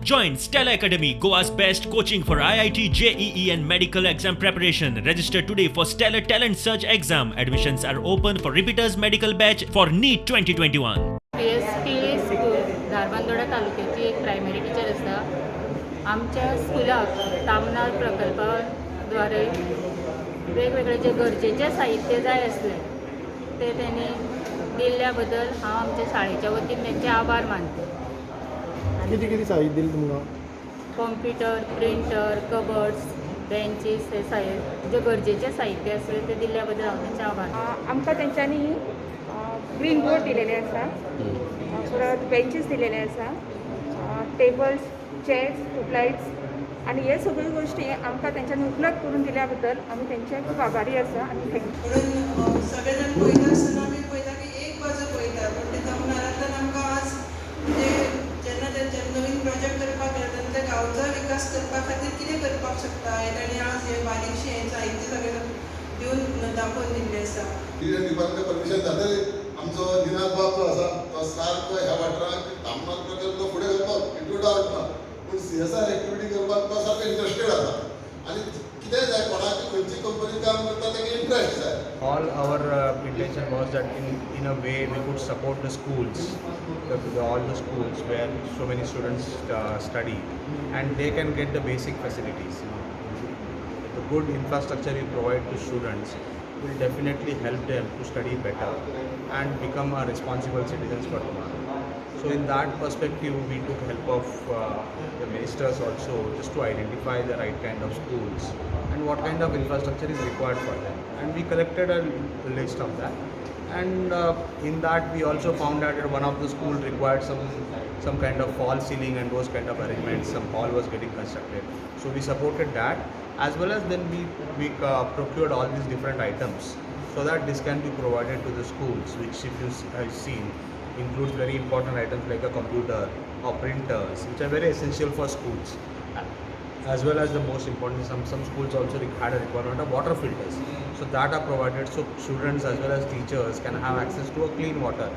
Join Stella Academy, Goa's best coaching for IIT, JEE and medical exam preparation. Register today for Stellar Talent Search exam. Admissions are open for repeaters medical batch for NEET 2021. P S P school Dharbandora तालुक्याची एक primary teacher आसा. आमच्या स्कुलाक तामनार प्रकल्पा द्वारे वेगवेगळे जे गरजेचें साहित्य जाय आसलें तें तेणी दिल्ल्या बद्दल हांव आमच्या शाळेच्या वतीन तेंचे आभार मानता. कितें कितें साहित्य दिलें तुमकां? कॉम्प्युटर, प्रिंटर, कबर्ड्स, बेंचीस हे साहित्य जे गरजेचें साहित्य आसलें तें दिल्ल्या बद्दल हांव तेंचे आभार मानता. आमकां तेंच्यांनी ग्रीन बोर्ड दिलेले आसा, परत बेंचीस दिलेले आसा, टेबल्स, चेअर्स, ट्युबलायट्स आनी हे सगळ्यो गोश्टी आमकां तेंच्यांनी उपलब्ध करून दिल्या बद्दल आमी तेंचे खूब आभारी आसा आनी thank you. म्हणून सगळे जाण पळयता आसतना आमी पळयता की एक बाजू पळयता, पूण ते तमनारांतल्यान आमकां आज म्हणजे जेन्ना तेंच्यांनी नवीन प्रोजेक्ट करपाक गेले तेन्ना ते गांवचो विकास करपा खातीर कितें करपाक शकता हें तांणी आज हें बारीकशें हें साहित्य सगळें दिवन दाखोवन दिल्लें आसा. डिपार्टमेंट परमिशन जातलें. आमचो निनाद बाब जो आसा तो सारको ह्या वाठाराक तामनार प्रकल्प फुडें घालपाक हितून डावट ना, पूण सीएसआर एक्टिविटी करपाक तो सारको इंट्रस्टेड आसा आनी कितें जाय कोणाक खंयची कंपनी काम करता ताका इंट्रस्ट जाय. All our intention was that in a way we could support the schools, all the schools where so many students study, and they can get the basic facilities. The good infrastructure you provide to students will definitely help them to study better and become a responsible citizens for tomorrow. So in that perspective, we took help of the ministers also, just to identify the right kind of schools and what kind of infrastructure is required for them. And we collected a list of that. And in that, we also found that one of the school required some kind of fall ceiling and those kind of arrangements. Some hall was getting constructed. So we supported that, as well as then we procured all these different items so that this can be provided to the schools, which if you have seen includes very important items like a computer or printers, which are very essential for schools, as well as the most important, some schools also had a requirement of water filters, so that are provided so students as well as teachers can have access to a clean water.